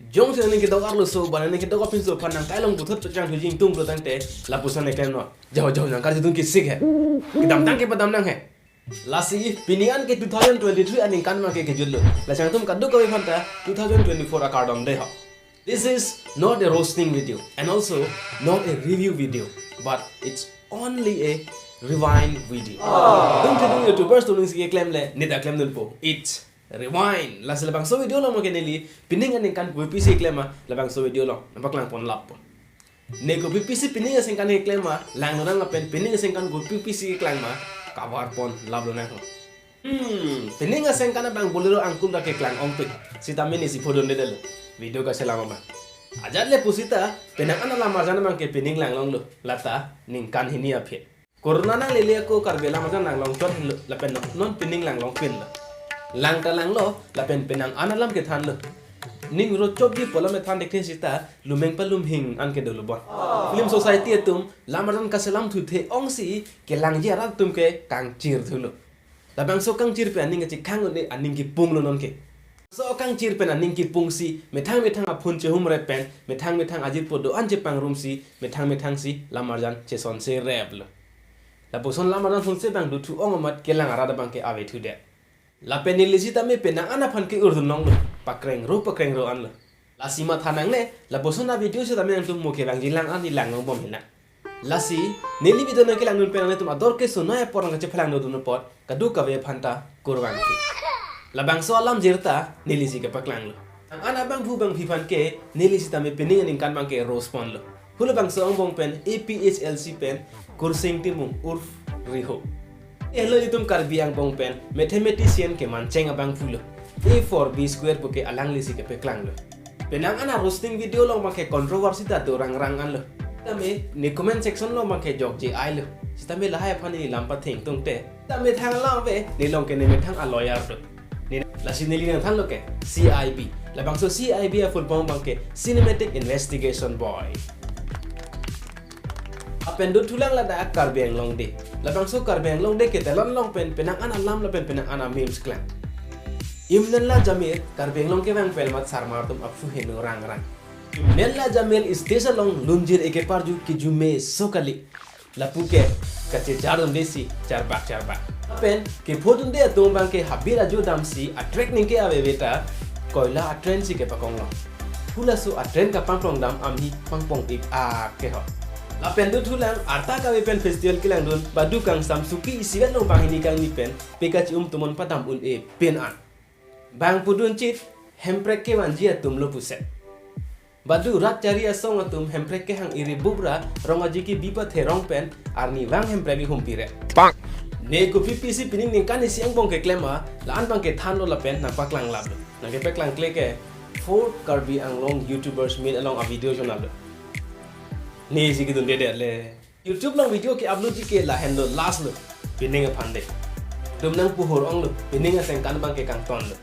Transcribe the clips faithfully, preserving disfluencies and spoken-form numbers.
Jongsi nangning kedok arloso, ba nangning kedok apinso aphan nangkai along puthot chang thuji ingtung pulo tangte, lapuson eklem non. Jao, jao, nangkarju atum kesik he. Kedamtang kepadam nang he. Lasi, pini an ke two thousand twenty-three aningkan abang ke kejutlo. Lasi nangtum kadokave aphanta two thousand twenty-four akardom dei ho. This is not a roasting video and also not a review video, but it's only a rewind video. Dum thedung YouTubers atum si keklem le, neta klemdunpo. It's rewind. Lasi labangso video along ke neli pining aningkan kopi si keklem ma, labangso video along nangpaklangpon lappo. Ne kopi si pining aningkan keklem ma, langnonang lapen pining aningkan kopi si keklang ma, kabarpon laplonang ho. Hmm, pining aningkan abang Bolero angkul ta keklang ongpik. Sitame nesi phodundedetlo video kaselam abang. Ajat le pusita, penang an alam arjan abang ke pining langlonglo. Lata ningkan hini aphi. Corona nanglele ako Karbi alam arjan nanglong chot henlo, lapen non pining langlongpinlo. Lang ta langlo, lapen penang an alam kethanlo. Ning ro chopji pu alam kethan thekthe sita, lumeng palumhing an kedolo bon. Film society atum, lam arjan kaselam thuthe ongsi, kelangji arat atum ke kangchir thulo. Labangso kangchir pen aning kachikhang un-e aning kipunglo nonke. So kangchir pen aning kipungsi, methang methang aphone chehumrep pen, methang methang ajirpo do-an chepangrumsi, methang methangsi lam arjan chesonsereplo. Lapuson lam arjan sonse abang dothu ong amat kelang arat abang ke avethudet. Lapen neli sitame penang an aphan ke-urdun longlo, pakrengro pakrengro anlo. Lasi matha nangne, lapuson avideo sitame nangtum mo kevangji lang an ni langlongbom hina. Lasi, neli video nangkelangdun pen nangtum ador kesonoi apor nangkachephalangdun apot, kadokave aphanta kurvangthu. Labangso alam jirta, neli si kepaklanglo. Nang an abangphu bangphi aphan ke, neli sitame pining aningkan abang ke roast ponlo. Halabangso angbong pen A P H L C pen, Kursing Timung Urf Riho. Helo itum Karbi angbong pen mathematician kemancheng abangphulo. A four B square puke alanglisi kepaklanglo. Penang an a-roasting video along abang ke controversy ta do rangrang anlo. Tame ne comment section along abang ke jokje ailo. Sitame lahai aphan ne lam pathengtungte. Tame thang lang ave, ne along ke ne methang a-lawyer do. Ne lasi neli nangthanlo ke C I B. Labangso C I B a-full form abang ke Cinematic Investigation Bureau. Lapen dothulang ladak Karbi Anglong Day. Labangso Karbi Anglong Day ketalon along pen penang an alam lapen penang an a-memes klang. Imnanla Jamir, Karbi Anglong kevang pelmat sarmar atum aphu heno rangrang. Imnanla Jamir stage along lunjir eke parju kijume sokali. Lapu ke kachechardunde si charbak charbak. Lapen kephodunde atum abang ke habit ajo damsi a-track ningke aveve ta koila a-train si kepakong long. Halaso a-train kapangplong dam amhi pangpong ik ak ke ho. Lapen dothulang arta kave pen festival kelangdun badu kangsam suki isivet along banghini kangni pen pekachi um tumon padam un-e pen an. Bang pudun chit, Hemprek kevanji atum lo puset. Badu rat chari asong atum Hemprek kehang iri bubra rong aji kebi pathe rong pen arnivang Hemprek ihumpi re. Pak. Ne kopi pisi pining ningkan isi angbong keklem ma, la-an abang kethanlo lapen nangpaklang laplo. Nangkepaklangkle ke four Karbi Anglong YouTubers meet along a-video chonaplo. Ne isi kedundedet le. YouTube along video ke-upload ji ke lahenlo last lo. Pining aphan de. Dum nangpuhur onglo. Pining aningkan abang ke kangtonlo.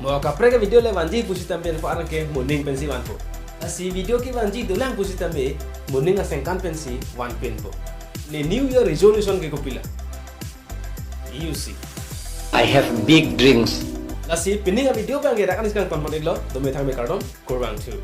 Mo kaprek a-video le vanji pusitame pen pho arang ke moning pensi vanpo. Lasi video kevanji dolang pusitame moning aningkan pensi vanpinpo. Ne New Year resolution ke kopilo? You see. I have big dreams. Lasi pining a-video abang ke dak an isi kangton pon-iklo. Dome thangme kardom. Kurvangthu.